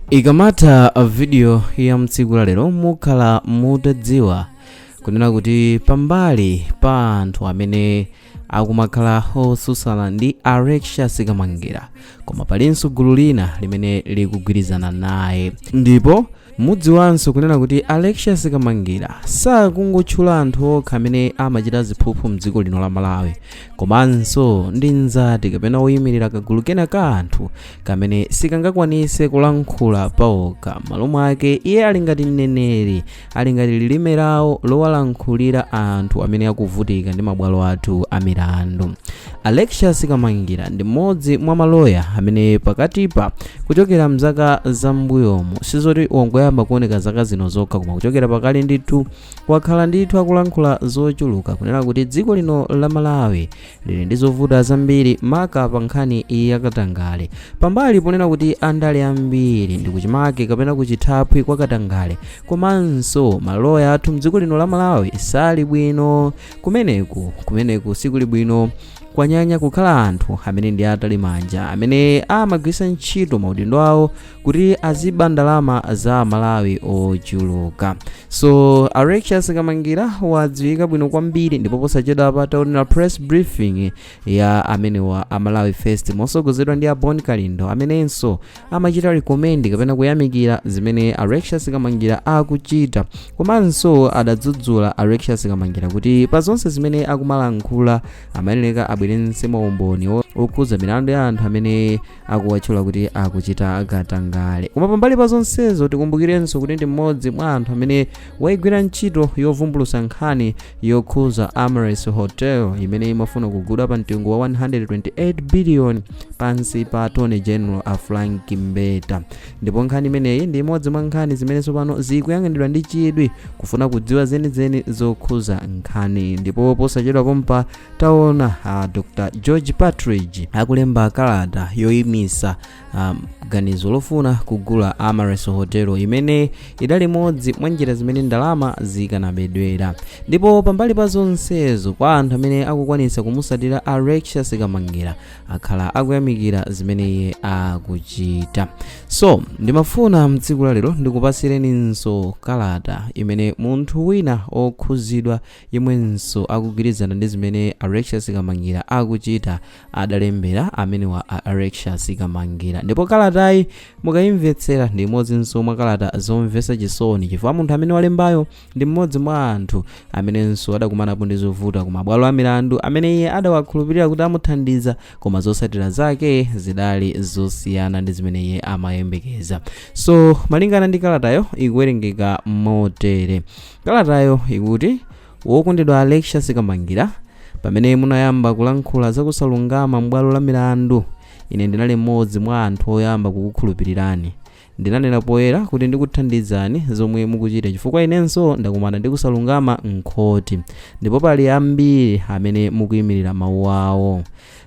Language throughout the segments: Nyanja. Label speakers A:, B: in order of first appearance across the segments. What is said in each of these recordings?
A: Ikamatha video ya mtsiku la lero, mukhala mutadziwa kunena kuti pambali pa anthu amene akumakhala osusana ndi Alexious Kamangira, koma palinso gulu lina limene likugwirizana naye. Ndipo mudziwanso kunena kuti Alexious Kamangira sakungotchula anthu okha amene amachita ziphuphu mdziko lino la Malawi, komanso ndi mzati kapena woyimirira kagulu kena ka anthu kamene sikangakwanise kulankhula paokha. M'malo mwake, iye ali ngati mneneri, ali ngati lilime lawo lowalankhulira anthu amene akuvutika ndi mabwalo athu a milandu. Alexious Kamangira ndi mmodzi mwa maloya amene pakatipa, kuchokera mzaka zam'mbuyomu, sizoti wangoyamba kuoneka zaka zino zokha, koma kuchokera pakale ndithu wakhala ndithu akulankhula zochuluka kunena kuti dziko lino la Malawi lili ndi zovuta zambiri, maka pa nkhani yakatangale. Pambali ponena kuti andale ambiri ndi kuchimake kapena kuchithaphwi kwa katangale, komanso maloya athu mdziko lino la Malawi sali bwino. Kumeneku sikuli bwino. Kwanyanya kukhala anthu amene ndi atali manja, amene amagwiritsa ntchito maudindo awo kuti aziba ndalama za Malawi ochuluka. So Alexious Kamangira wadziwika bwino kwambiri, ndipo posachedwapa taonera press briefing ya amenewa a Malawi First mosogozedwa ndi a Bon Kalindo, amenenso amachita recommend kapena kuyamikira zimene Alexious Kamangira akuchita, komanso adadzudzula Alexious Kamangira kuti pa zonse zimene akumalankhula amayenera abweretse maumboni okhuza milandu ya anthu amene akuwatchula kuti akuchita katangale. Koma pambali pa zonsezo, tikumbukirenso kuti ndi mmodzi mwa anthu amene wayigwira ntchito yovumbulutsa nkhani yokhuza Amaryllis Hotel imene imafuna kugulidwa pa mtengo wa 128 billion pansi pa Attorney General a Frank Mbeta. Ndipo nkhani imeneyi ndi imodzi mwa nkhani zimene tsopano zikuyang'anidwa ndi chidwi kufuna kudziwa zenizeni zokhuza nkhani. Ndipo posachedwa pompa taona Dr George Partridge akulemba kalata yoyimisa ganizo lofuna kugula Amaryllis Hotel, imene idali imodzi mwa njira zimene ndalama zikanabedwera. Ndipo pambali pa zonsezo, kwa anthu amene akukwanisa kumusatira Alexious Kamangira, akhala akuyamikira zimene iye akuchita. So ndimafuna mtsiku la lero ndikupasireninso kalata imene munthu wina okhuzidwa, yemwenso akugwirizana ndi zimene Alexious Kamangira akuchita, adalembera amenewa a Alexious Kamangira. Ndipo kalatayi mukayimvetsera, ndi imodzinso mwa kalata zomvetsa chisoni, chifukwa munthu amene walembayo ndi mmodzi mwa anthu amenenso adakumanapo ndi zovuta ku mabwalo a milandu, amene iye adawakhulupirira kuti amuthandiza, koma zotsatira zake zidali zosiyana ndi zimene iye amayembekeza. So malingana ndi kalatayo, ikuwerengeka motere. Kalatayo ikuti: "Wokondedwa Alexious Kamangira, pamene munayamba kulankhula zakusalungama m'bwalo la milandu, ine ndinali mmodzi mwa anthu oyamba kukukhulupirirani. Ndinanena poyera kuti ndikuthandizani zomwe mukuchita, chifukwa inenso ndakumana ndi kusalungama mkhoti, ndipo pali ambiri amene mukuyimirira mawu awo.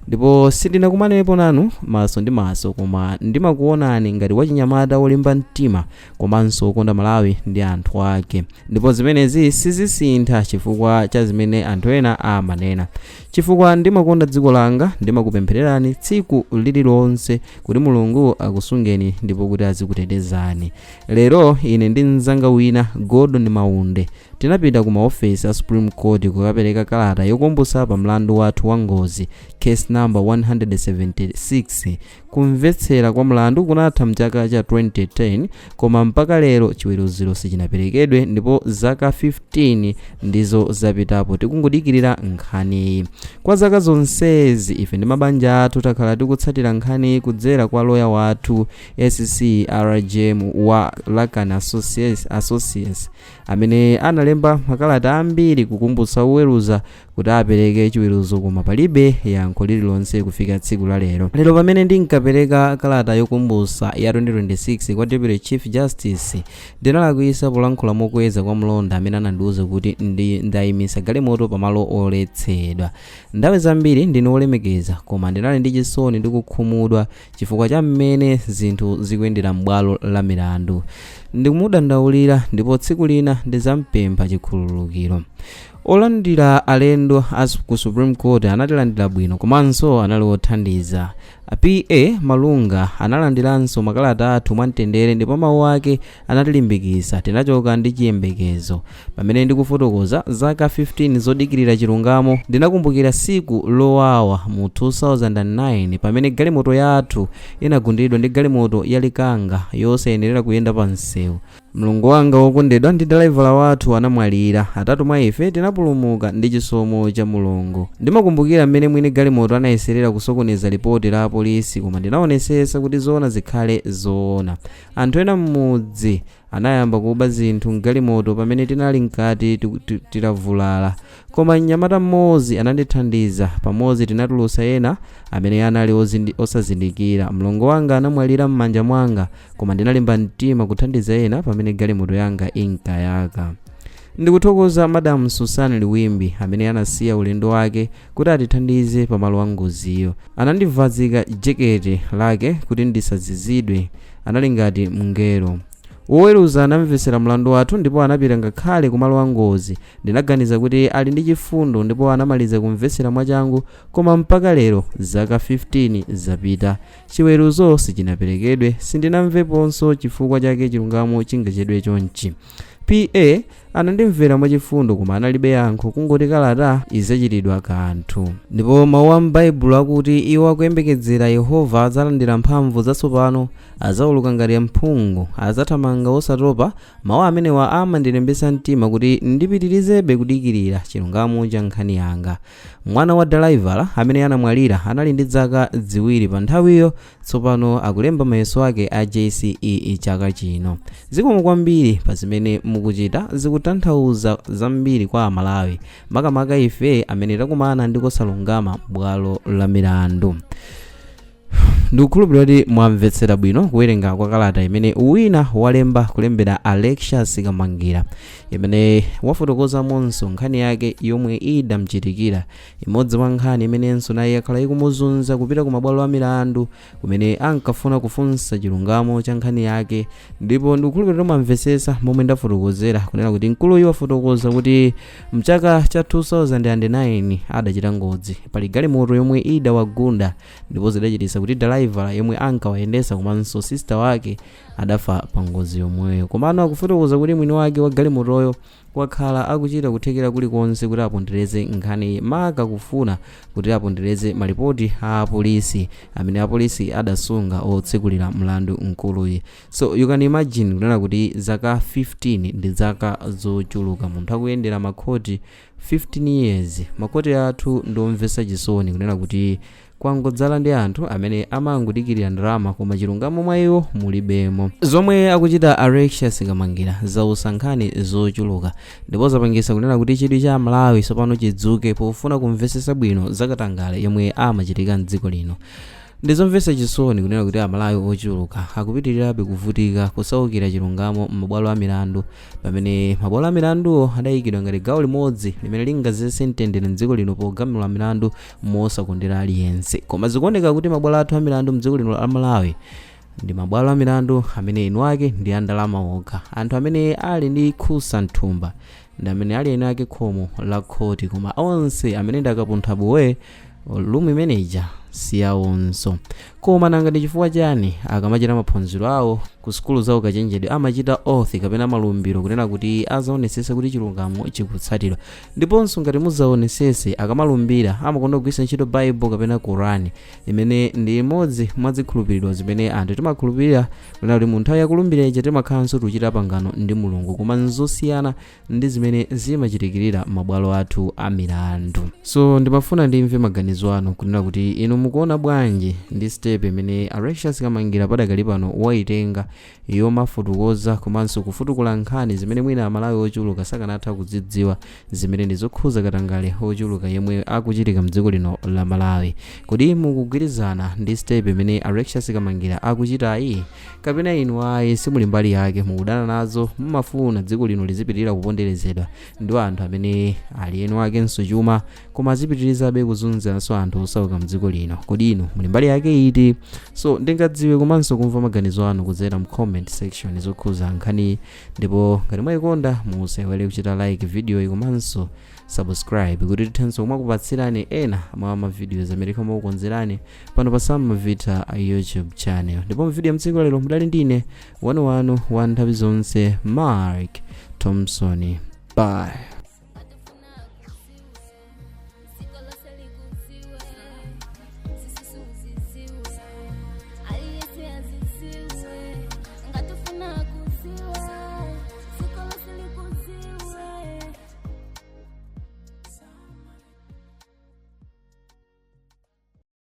A: Ndipo sindinakumanepo nanu maso ndi maso, koma ndimakuonani ngati wachinyamata wolimba mtima komanso wokonda Malawi ndi anthu ake, ndipo zimenezi sizisintha chifukwa cha zimene anthu ena amanena. Chifukwa ndimakonda dziko langa, ndimakupemphererani tsiku lililonse kuti Mulungu akusungeni ndipo kuti azikutetezani. Lero ine ndi mnzanga wina, Gordon Maunde, tinapita ku maofesi a Supreme Court kukapereka kalata yokumbutsa pa mlandu wathu wa ngozi, case number 176. Kumvetsera kwa mlandu kunatha mchaka cha 2010, koma mpaka lero chiweruziro sichinaperekedwe, ndipo zaka 15 ndizo zapitapo tikungodikirira nkhaniyi. Kwa zaka zonsezi, ife ndi mabanja athu takhala tikutsatira nkhaniyi kudzera kwa loya wathu SC RJM wa Lakan Associates, amene analemba makalata ambiri kukumbutsa oweruza kuti apereke chiweruzo, koma palibe yankho lililonse kufika tsiku la lero. Lero pamene ndinkapereka kalata yokumbutsa ya 2026 kwa Deputy Chief Justice, ndinalakwisa polankhula mokweza kwa mlonda amene anandiwuza kuti ndayimisa galimoto pamalo oletsedwa. Nthawi zambiri ndine wolemekeza, koma ndinali ndi chisoni ndi kukhumudwa chifukwa cha mmene zinthu zikuyendera m'bwalo la milandu. Ndikumudandaulira, ndipo tsiku lina ndizampempha chikhululukiro. Olandira alendo a ku Supreme Court anatilandira bwino komanso anali othandiza. Pa Malunga analandiranso makalata athu mwamtendere ndipo mawu ake anatilimbikitsa. Tinachoka ndi chiyembekezo. Pamene ndikufotokoza zaka 15 zodikirira chilungamo, ndinakumbukira tsiku lowawa mu 2009 pamene galimoto yathu inagundidwa ndi galimoto yalikanga yosayenera kuyenda pa msewu. Mlongo wanga wokondedwa ndi dalaivala wathu anamwalira. Atatu mwa ife tinapulumuka ndi chisomo cha Mulungu. Ndimakumbukira mmene mwini galimoto anayeserera kusokoneza lipoti la apolisi, koma ndinaonesesa kuti zoona zikhale zoona. Anthu ena m'mudzi anayamba kuba zinthu mgalimoto pamene tinali mkati titavulala, koma mnyamata mmodzi anandithandiza. Pamodzi tinatulutsa ena amene anali osazindikira. Mlongo wanga anamwalira m'manja mwanga, koma ndinalimba mtima kuthandiza ena pamene galimoto yanga inkayaka. Ndikuthokoza Madam Susan Liwimbi amene anasiya ulendo wake kuti atithandize pamalo a ngoziyo. Anandivazika jekete lake kuti ndisazizidwe. Anali ngati mngelo. Woweruza anamvetsera mlandu wathu ndipo anapita ngakhale kumalo a ngozi. Ndinaganiza kuti ali ndi chifundo ndipo anamaliza kumvetsera mwachangu, koma mpaka lero, zaka 15 zapita, chiweruzo sichinaperekedwe. Sindinamveponso chifukwa chake chilungamo chingachedwe chonchi. Pa anandimvera mwachifundo koma analibe yankho, kungoti kalata idzachitidwa kanthu. Ndipo mawu a m'Baibulo akuti iwo akuyembekezera Yehova adzalandira mphamvu zatsopano, adzawuluka ngati mphungu, adzathamanga osatopa. Mawu amenewa amandilimbitsa mtima kuti ndipitirizebe kudikirira chilungamo cha nkhani yanga. Mwana wa dalaivala amene anamwalira anali ndi zaka 2 pa nthawiyo. Tsopano akulemba mayeso ake a JCE chaka chino. Zikomo kwambiri pa zimene mukuchita. Zikutanthauza zambiri kwa Amalawi, makamaka ife amene takumana ndi kosalungama bwalo la milandu. Ndikukhulupirira kuti mwamvetsera bwino kuwerenga kwa kalata imene wina walemba kulembera Alexious Kamangira, imene wafotokozamonso nkhani yake yomwe idamchitikira, imodzi mwa nkhani imenenso naye yakhala ikumuzunza kupita ku mabwalo a milandu kumene ankafuna kufunsa chilungamo cha nkhani yake. Ndipo ndikukhulupirira kuti mwamvetsetsa momwe ndafotokozera kunena kuti mkuluyu wafotokoza kuti mchaka cha 2009 adachita ngozi, pali galimoto yomwe idawagunda ndipo zidachititsa kuti dalaivala yomwe ankawayendetsa komanso sister wake adafa pa ngozi yomweyo. Komano akufotokoza kuti mwini wake wa galimotoyo wakhala akuchita kuthekera kulikonse kuti apondereze nkhani, maka kufuna kuti apondereze malipoti a apolisi amene apolisi adasunga otsekulira mlandu mkuluyi. So you can imagine kunena kuti zaka 15 ndi zaka zochuluka munthu akuyendera makhoti 15 years. Makhoti athu ndiomvetsa chisoni kunena kuti kwangodzala ndi anthu amene amangodikirira ndalama, koma chilungamo mwa iwo mulibemo. Zomwe akuchita Alexious Kamangira zautsa nkhani zochuluka ndipo zapangisa kunena kuti chidwi cha Amalawi tsopano chidzuke pofuna kumvetsetsa bwino zakatangale yomwe amachitika mdziko lino. Ndizomvetsa chisoni kunena kuti Amalawi ochuluka akupitirirabe kuvutika kusaukira chilungamo m'mabwalo a milandu, pamene mabwalo a milanduwo adayikidwa ngati gawo limodzi limene lingazetse mtendere mdziko lino pogamula milandu mosakondera aliyense. Koma zikuoneka kuti mabwalo athu a milandu mdziko lino la Malawi ndi mabwalo a milandu amene eni ake ndi andalama okha. Anthu amene ali ndi khusa mthumba ndi amene ali eni ake khomo la khoti, koma onse amene ndakapuntha buwe room manager siyawonso. Koma nanga ndi chifukwa chani akamachita maphunziro awo ku sukulu za ukachenjedwe amachita oath kapena malumbiro kunena kuti azaonesesa kuti chilungamo chikutsatidwa? Ndiponso ngati muzaonesese, akamalumbira amakonda kugwiritsa ntchito Bible kapena Quran, imene ndi imodzi mwa zikhulupiriro zimene anthu timakhulupirira kunena kuti mu nthawi yakulumbira ija timakhalanso tikuchita pangano ndi Mulungu, koma nzosiyana ndi zimene zimachitikirira mabwalo athu a milandu. So ndimafuna ndimve maganizo anu kunena kuti inu mukuona bwanji ndi step imene Alexious Kamangira padakali pano waitenga yomafotokoza komanso kufutukula nkhani zimene mwina Amalawi ochuluka sakanatha kuzidziwa, zimene ndi zokhuza katangale ochuluka yemwe akuchitika mdziko lino la Malawi? Kodi mukugwirizana ndi step imene Alexious Kamangira akuchitayi? Kapena inu ayi, simuli mbali yake, mukudana nazo, mumafuna dziko lino lizipitirira kuponderezedwa ndi anthu amene ali eni akenso chuma, koma azipitirizabe kuzunzanso anthu osauka mdziko lino? Kodi inu muli mbali yake iti? So ndingadziwe komanso kumva maganizo anu kudzera mu comment section zokhuza nkhani. Ndipo ngati mwayikonda, musaiwale kuchita like video iyi komanso subscribe kuti tithenso kumakupatsirani ena mwa ma videos amene timakukonzerani pano pa Sam Mavita YouTube channel. Ndipo mvideo mtsiku lero mudali ndine wanu wa nthawi zonse, Mark Thompson. Bye.